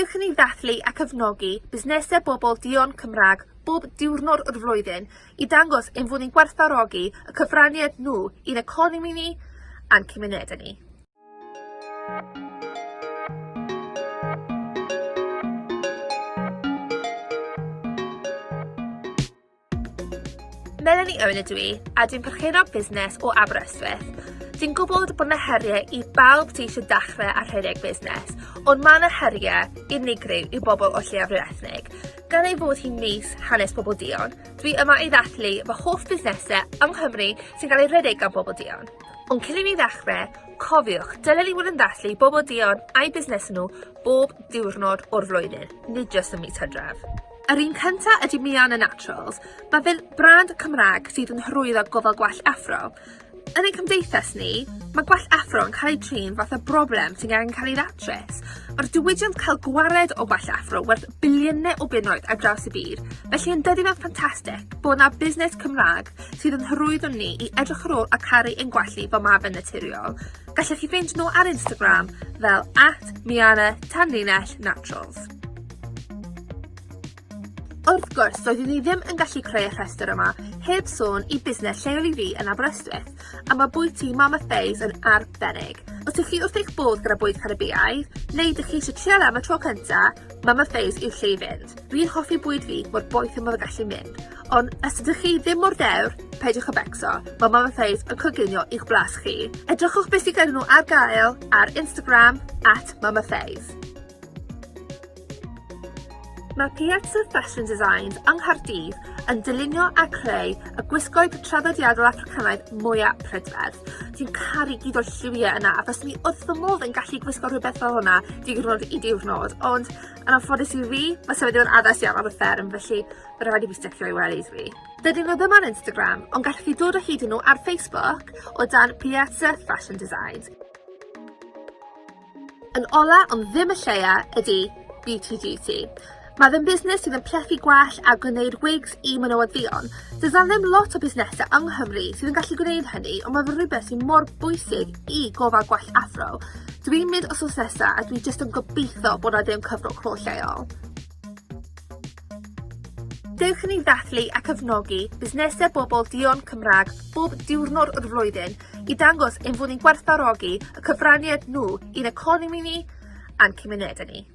Dewch i ni ddathlu a cefnogi busnesau bobl duon Cymraeg bob diwrnod o'r flwyddyn i dangos ein fod ni'n gwerthfawrogi y cyfraniad nhw i'n economi ni a'n cymunedau ni. Melanie Owen ydw i, a dwi'n perchennog busnes o Aberystwyth. Dwi'n gwybod bod 'na heriau i bawb sy eisiau dechrau a rhedeg busnes, ond mae 'na heriau unigryw i bobl o lleiafrif ethnig. Gan ei fod hi'n mis hanes pobl duon, dwi yma i ddathlu fy hoff busnesau yng Nghymru sy'n cael eu rhedeg gan bobl duon. Ond cyn i ni ddechrau, cofiwch, dylen ni fod yn ddathlu bobl duon a'u busnesau nhw bob diwrnod o'r flwyddyn, nid jyst ym mis Hydref. Yr un cynta ydy Miana Naturals. Mae fe'n brand Cymraeg sydd yn hyrwyddo gofal gwallt affro. Yn ein cymdeithas ni, mae gwallt affro yn cael ei trin fatha broblem sy'n angen cael ei ddatrys. Mae'r diwydiant cael gwared o gwallt affro werth biliynau o bunnoedd ar draws y byd, felly yn dydi fe'n ffantastig bod 'na busnes Cymraeg sydd yn hyrwyddo ni i edrych ar ôl a caru ein gwallt ni fel ma' fe'n naturiol. Gallech chi ffeindio nhw ar Instagram fel @miana_naturals. Wrth gwrs, doeddwn i ddim yn gallu creu y rhestr yma heb sôn i busnes lleol i fi yn Aberystwyth, a mae bwyty Mama Faye's yn arbennig. Os ydych chi wrth eich bodd gyda bwyd Caribïaidd, neu ydych chi eisiau trial am y tro cynta, Mama Faye's yw'r lle i fynd. Dwi'n hoffi bwyd fi mor boeth â ma' fe gallu mynd, ond os ydych chi ddim mor ddewr, peidiwch â becso, mae Mama Faye's yn coginio i'ch blas chi. Edrychwch beth sydd gyda nhw ar gael ar Instagram @mamafays. Mae Piazza Fashion Designs yng Nghaerdydd yn dylunio a creu y gwisgoedd traddodiadol Affricanaidd mwya prydferth. Dwi'n caru gyd o'r lliwiau yna a fyswn i wrth fy modd yn gallu gwisgo rhywbeth fel hwnna diwrnod i diwrnod ond yn anffodus i fi ma' symud ddim yn addas iawn ar y fferm felly ma' raid i fi sticio i wellies fi. Dydyn nhw ddim ar Instagram ond gallwch chi dod o hyd i nhw ar Facebook o dan Piazza Fashion Designs. Yn ola, ond ddim y lleia, ydi Beauty Duty. Mae fe'n busnes sydd yn plethu gwallt a gwneud wigs i menywod dduon. Does 'na ddim lot o busnesau yng Nghymru sydd yn gallu gwneud hynny, ond mae fe'n rhywbeth sy'n mor bwysig i gofal gwallt affro. Dwi'n mynd wsos nesa a dwi jyst yn gobeithio bod 'na ddim cyfnod clo lleol. Dewch i ni ddathlu a cefnogi busnesau bobl duon Cymraeg bob diwrnod o'r flwyddyn i dangos ein fod ni'n gwerthfawrogi y cyfraniad nhw i'n economi ni a'n cymunedau ni.